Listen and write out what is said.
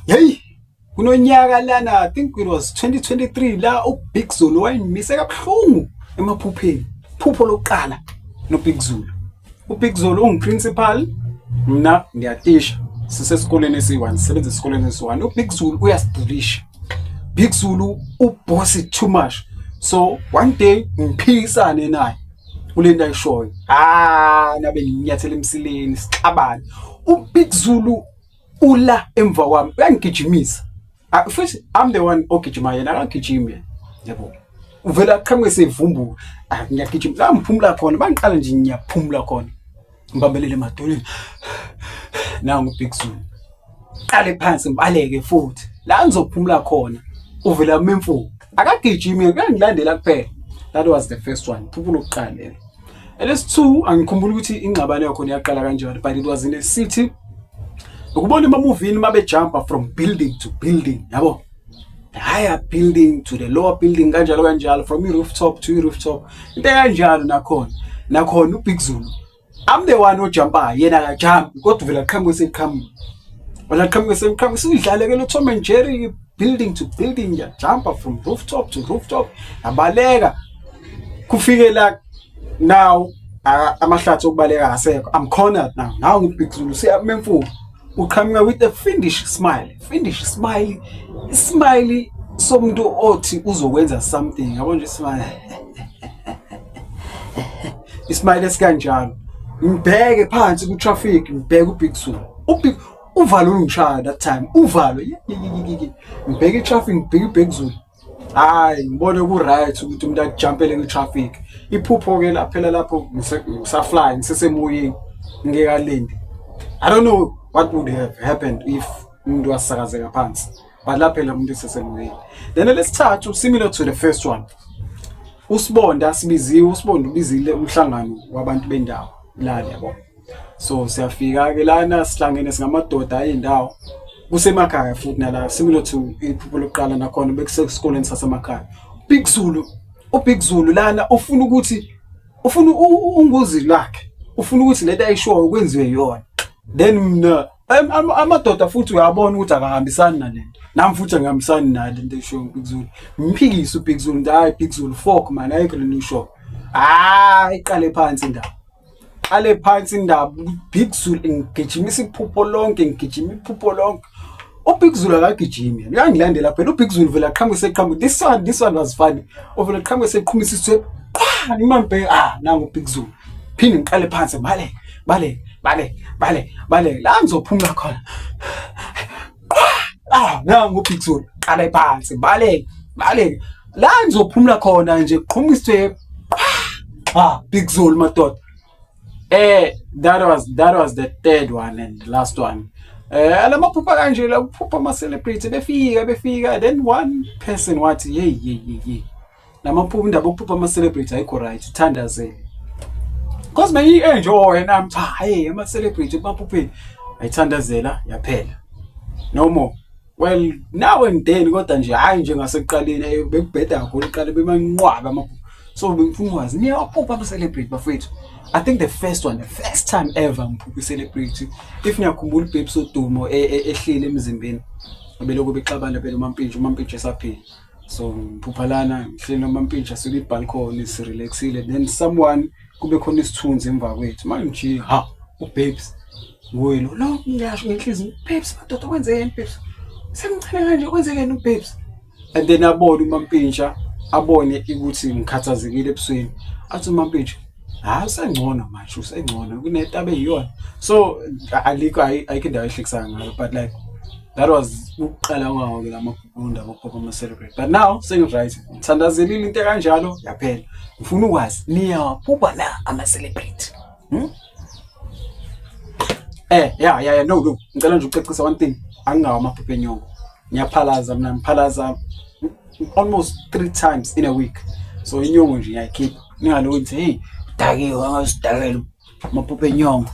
Hey, kunonyaka lana, I think it was 2023, la uBig Zulu wayimise kabuhlungu emaphupheni. Phupho lokuqala noBig Zulu. UBig Zulu ungiprincipal, mina ngiyatisha. Sisesikoleni esiyi-one, sisebenza esikoleni esiyi-one. UBig Zulu uyasidulisha. Big Zulu ubossy too much. So one day ngiphikisane naye kule nto ayishoyo. Ah, nabe nginyathela emsileni, sixabane. UBig Zulu ula emva kwami, uyangigijimisa. Ah, futhi I'm the one ogijima, yena akagijimi yena. Yabo. Uvela aqhamuke sevumbuka. Ah, ngiyagijima. La ngiphumula khona, bangiqala nje ngiyaphumula khona. Ngibambelele emadolweni. Nangu uBig Zulu. Qale phansi ngibaleke futhi. La ngizophumula khona uvela memfu. Akagijimi, uyangilandela kuphela. That was the first one. Phupho lokuqala lelo. Elesi-2, angikhumbuli ukuthi ingxabano yakhona yaqala kanjani, but it was in a city. Ukubona ema-movini mabejumpa from building to building, yabo. The higher building to the lower building, kanjalo kanjalo, from i-rooftop to i-rooftop. Into kanjalo nakhona. Nakhona uBig Zulu. I'm the one ojumpayo, yena akajumpi, kodwa uvela qhamuke seqhamuka. Wena qhamuke seqhamuka, sidlale ke lo Tom and Jerry, building to building, ngiyajumpa from rooftop to rooftop, yabaleka. Kufike la now amahlathi okubaleka asekho. I'm cornered now. Now uBig Zulu siyamemfuka. Uqhamuka with a fiendish smile. Fiendish smile. Smile somuntu othi uzokwenza something. Yabo nje smile. Ismile esikanjalo. Ngibheke phansi ku traffic, ngibheke uBig Zulu. UBig uvalo lungishaya that time. Uvalo. Ngibheke i-traffic, ngibheke uBig Zulu. Hayi, ngibone ku right ukuthi umuntu ajumpele ku traffic. Iphupho ke laphela lapho, ngisafly, ngisesemoyeni, ngikalindi. I don't know what would have happened if umuntu wasakazeka phansi, but laphela umuntu esesemoyeni. Then elesithathu, similar to the first one. Usibonda sibiziwe, uSibonda ubizile umhlangano wabantu bendawo lana, yabo. So siyafika ke lana, sihlangene singamadoda ayindawo, kusemakhaya futhi nala, similar to iphupho lokuqala, nakhona bekusesikoleni sasemakhaya. Big Zulu, uBig Zulu lana ufuna ukuthi ufuna unguzi lakhe, ufuna ukuthi lento ayishoyo kwenziwe yona. Then mina amadoda futhi uyabona ukuthi akahambisani nalento, nami futhi angihambisani naye lento eshoyo uBig Zulu. Ngiphikise uBig Zulu, ngithi, "Hayi Big Zulu, fuck man, ayikho lento eshoyo." Hayi, iqale phansi indaba, qale phansi indaba. Big Zulu ngigijimisa iphupho lonke, ngigijima iphupho lonke. UBig Zulu akagijimi yena, uyangilandela phela. UBig Zulu vele aqhamuke seqhamuka. This one was funny. Uvele aqhamuke seqhumisa isithwe qwa, ngimambheke, ah, nangu uBig Zulu. Phinde ngiqale phansi, bale bale bale bale bale, la ngizophumula khona, qwa, ah, nangu uBig Zulu. Qale phansi, bale bale, la ngizophumula khona nje, qhuma isithwe, ah, Big Zulu madoda. That was the third one and the last one. Lamaphupha kanje la, kuphupha ama celebrity befika befika. Then one person wathi, "Hey, hey, hey, hey, lamaphupha, indaba yokuphupha ama celebrity ayikho right, uthandazele." Because mengi enjoy nami, cha, hey, ama celebrity emaphupheni, ayithandazela, yaphela. No more. Well, now and then, kodwa nje hayi njengasekuqaleni, bekubheda kakhulu eqale bemanqwaba amaphupho. So bengifuna ukwazi, niyawaphupha ama celebrity bafethu? I think the first one, the first time ever ngiphupha i-celebrity, if niyakhumbula uBabes Wodumo ehlile emzimbeni, belokhu bexabana phela uMampintsha, uMampintsha esaphila. So ngiphupha lana ngihleli noMampintsha sikwi-balcony, sirelaxile, then someone, kube khona isithunzi emva kwethu. Manje ngijika, ha, uBabes nguye lo lo. Ngiyasho ngenhliziyo, "Babes madoda, kwenzekeni Babes? Semncane kanje, kwenzekeni uBabes?" And then abone uMampintsha, abone ukuthi ngikhathazekile ebusweni, athi uMampintsha, "Hayi, usengcono manje, usengcono kunento abe yiyona." So alikho, ayikho indawo ehlekisayo ngayo, but like that was ukuqala kwawo ke lamaphupho amaphupho ama-celebrity. But now sengi-right, ngithandazelile into ekanjalo, yaphela. Ngifuna ukwazi, niyawaphupha na ama-celebrity, Yeah, no, ngicela nje ukucacisa one thing: angingawo amaphupho enyongo. Ngiyaphalaza mina, ngiphalaza almost three times in a week, so inyongo nje ngiyayikhipha. Ningaloku ngithi, "Hey, udakiwe, angasidakela amaphupho enyongo."